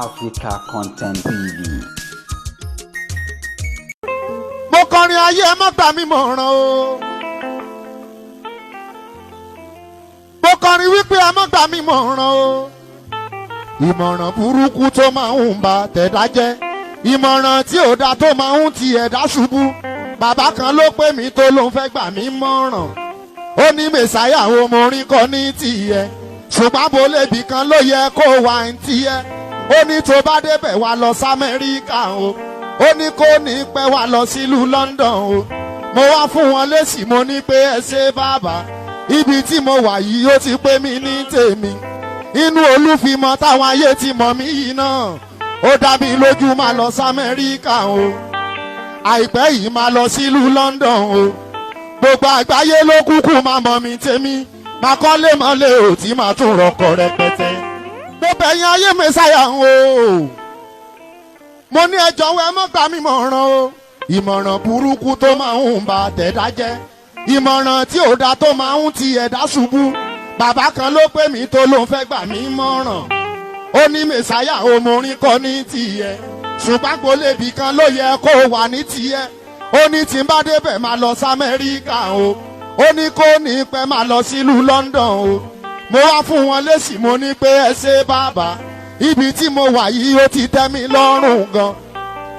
Africa Content TV. Mo kọrin ayé, ẹ má gbà mí mọ̀ràn o. Mo kọrin wípé ẹ má gbà mí mọ̀ràn o. Ìmọ̀ràn burúkú tó máa ń ba tẹ̀dá jẹ́, ìmọ̀ràn tí ò da tó máa ń ti ẹ̀dá ṣubú. Bàbá kan ló pè mí tó ló ń fẹ́ gbà mí mọ̀ràn. Ó ní mẹ̀sáyà wo mo rí kọ́ ní tiẹ̀, ṣùgbọ́n bolébì kan ló yẹ kó wà ní tiẹ̀. Ó ní tó bá débẹ̀ wá lọ sí Amẹ́ríkà o. Ó ní kó ní pẹ́ wá lọ sílùú London o. Mo wá fún wọn lésì, mo ní pé ẹ ṣe bàbá, ibi tí mo wà yìí ó ti pé mi ní tèmi. Inú Olúfimọ táwọn ayé ti mọ̀ mí yìí náà, ó dá mi lójú, máa lọ sí Amẹ́ríkà o. Àìpẹ́ yìí máa lọ sílùú London o. Gbogbo àgbáyé ló kúkú máa mọ̀ mí tèmi, máa kọ́lé mọ́lé ò tí máa tún rọkọ̀ rẹpẹtẹ. Mo bẹ̀yìn ayé mẹ́sàyà o. Mo ní ẹ jọ̀wọ́, ẹ má gbà mí mọ̀ràn o. Ìmọ̀ràn burúkú tó máa ń ba tẹ̀dá jẹ́, ìmọ̀ràn tí ò da tó máa ń ti ẹ̀dá ṣubú. Bàbá kan ló pè mí tó ló ń fẹ́ gbà mí mọ̀ràn. Ó ní mẹ̀sáyà omorin kọ́ ní tiẹ̀, ṣùgbọ́n gbolébì kan ló yẹ kó wà ní tiẹ̀. Ó ní tí n bá débẹ̀ máa lọ sí Amẹ́ríkà o. Ó ní kó ní pẹ́ máa lọ sílùú London o. Mo wá fún wọn lésì, mo ní pé ẹ ṣe bàbá, ibi tí mo wà yìí ó ti tẹ́ mi lọ́rùn gan.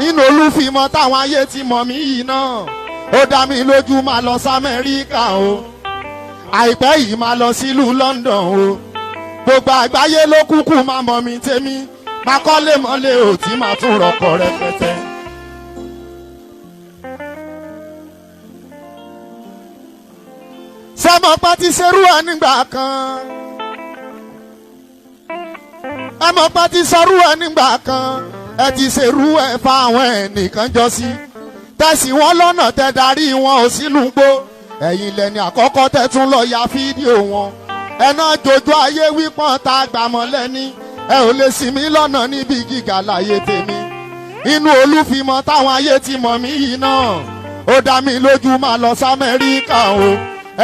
Inú Olúfimọ táwọn ayé ti mọ̀ mí yìí náà, ó dá mi lójú, máa lọ sí Amẹ́ríkà o. Àìpẹ́ yìí máa lọ sílùú London o. Gbogbo àgbáyé ló kúkú máa mọ̀ mí tèmi, máa kọ́lé mọ́lé ò tí máa tún rọkọ̀ rẹpẹtẹ. Sẹ́mọ̀pá ti ṣerú ẹ nígbà kan, ẹmọ̀pá ti sọrú ẹ nígbà kan, ẹ ti ṣerú ẹ fáwọn ẹnìkan jọ sí, tẹ̀sí wọn lọ́nà, tẹ darí wọn ò sínú gbó. Ẹ̀yin lẹ́ni àkọ́kọ́ tẹ tún lọ ya fídíò wọn, ẹná jojú ayé wípọ́n tá a gbàmọ́ lẹ́ni. Ẹ ò lè sì mí lọ́nà níbi gíga láyé tèmi. Inú Olúfimọ táwọn ayé ti mọ̀ mí yìí náà, ó dá mi lójú, máa lọ sí Amẹ́ríkà o.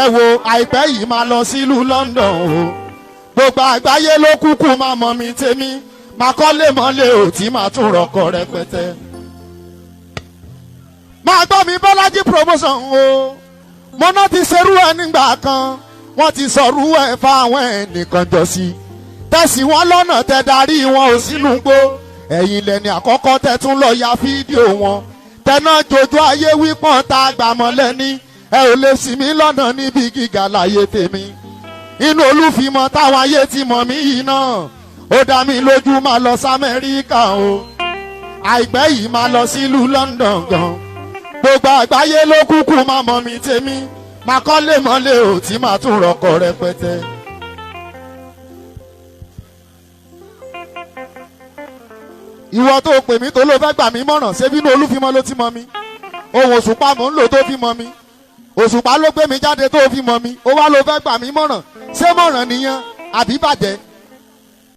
Ẹ wo, àìpẹ́ yìí máa lọ sílùú London o. Gbogbo àgbáyé ló kúkú máa mọ̀ mí tèmi, máa kọ́lé mọ́lé ò tí máa tún rọkọ̀ rẹpẹtẹ. Máa gbọ́ mi, Bọ́lájí Promotion o. Mo náà ti ṣerú ẹ nígbà kan, wọ́n ti sọ̀rú ẹ fáwọn ẹnìkan jọ sí, tẹ̀sí wọn lọ́nà, tẹ darí wọn ò sínú gbó. Ẹ̀yin lẹ́ni àkọ́kọ́ tẹ tún lọ ya fídíò wọn, tẹná jojú ayé wípọ́n tá a gbàmọ́ lẹ́ni. Ẹ ò lè sì mí lọ́nà níbi gíga láyé tèmi. Inú Olúfimọ táwọn ayé ti mọ̀ mí yìí náà, ó dá mi lójú, máa lọ sí Amẹ́ríkà o. Àìpẹ́ yìí máa lọ sílùú London gan. Gbogbo àgbáyé ló kúkú máa mọ̀ mí tèmi, máa kọ́lé mọ́lé ò tí máa tún rọkọ̀ rẹpẹtẹ. Ìwọ tó pè mí tó ló fẹ́ gbà mí mọ̀ràn, ṣé bínú Olúfimọ ló ti mọ̀ mí? Ohun òṣùpá mò ń lò tó fi mọ̀ mí, òṣùpá ló gbé mi jáde tó fi mọ̀ mí. Ó wá ló fẹ́ gbà mí mọ̀ràn, ṣé mọ̀ràn nìyẹn àbí bàjẹ́?